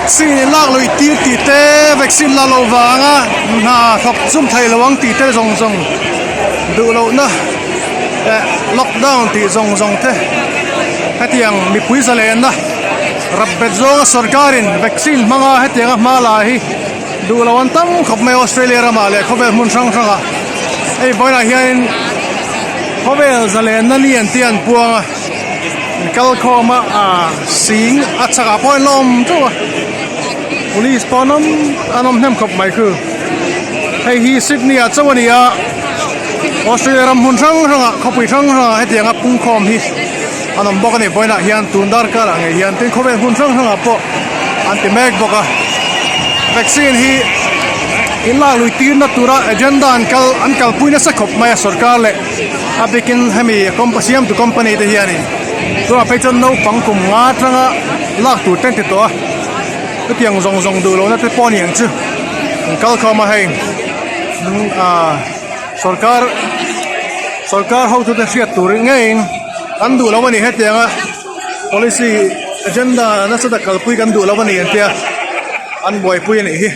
Vaccine in lak luih tir tih te, vaccine la loh vanga hna thawk chum thei lo ang tih te zawng zawng duh lohna eh lockdown tih zawng zawng te hetiang mipui zalenna rap bet zawnga sorkarin vaccine hmanga hetianga hma la hi duh lo an tam khawp mai Australia ramah leh khawvel hmun hrang hrangah hei vawiinah hianin khawvel zalenna ni an tih an puang a. Kal khawm a ah sing a chhakah pawh an la awm teuh a police pawh an awm an awm hnem khawp mai khu hei hi Sydney ah chauh a ni a Australia ram hmun hrang hrangah khawpui hrang hrangah hetianga pung khawm hi an awm bawk a ni vawiinah hian tun darkar ah ngei hian tin khawvel hmun hrang hrangah pawh an ti mek bawk a vaccine hi in lak lui tirna tura agenda an kal an kalpui nasa khawp mai a sorkar leh. A bikin hemi siamtu company te hianin tunah phei chuan naupang kum nga atanga lak tur te an ti tawh a chutiang zawng zawng duh lohna te pawh a ni ang chu an kal khawm a hei ah sawrkar sawrkar hotute hriat tur ngeiin kan duh lo a ni hetianga policy agenda nasa tak kalpui kan duh lo a ni an tia an buaipui a nih hi.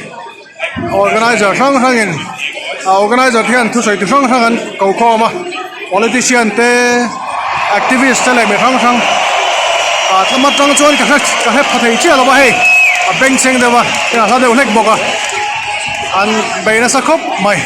Organizer hrang hrangin a organizer te hian thusawi ti hrang hrang an ko khawm a politician te activist te leh mi hrang hrang ah tlem atang chuan ka hre ka hre pha thei chiah lo a hei a bengchheng deuh a hla deuh hlek bawk a an bei nasa khawp mai.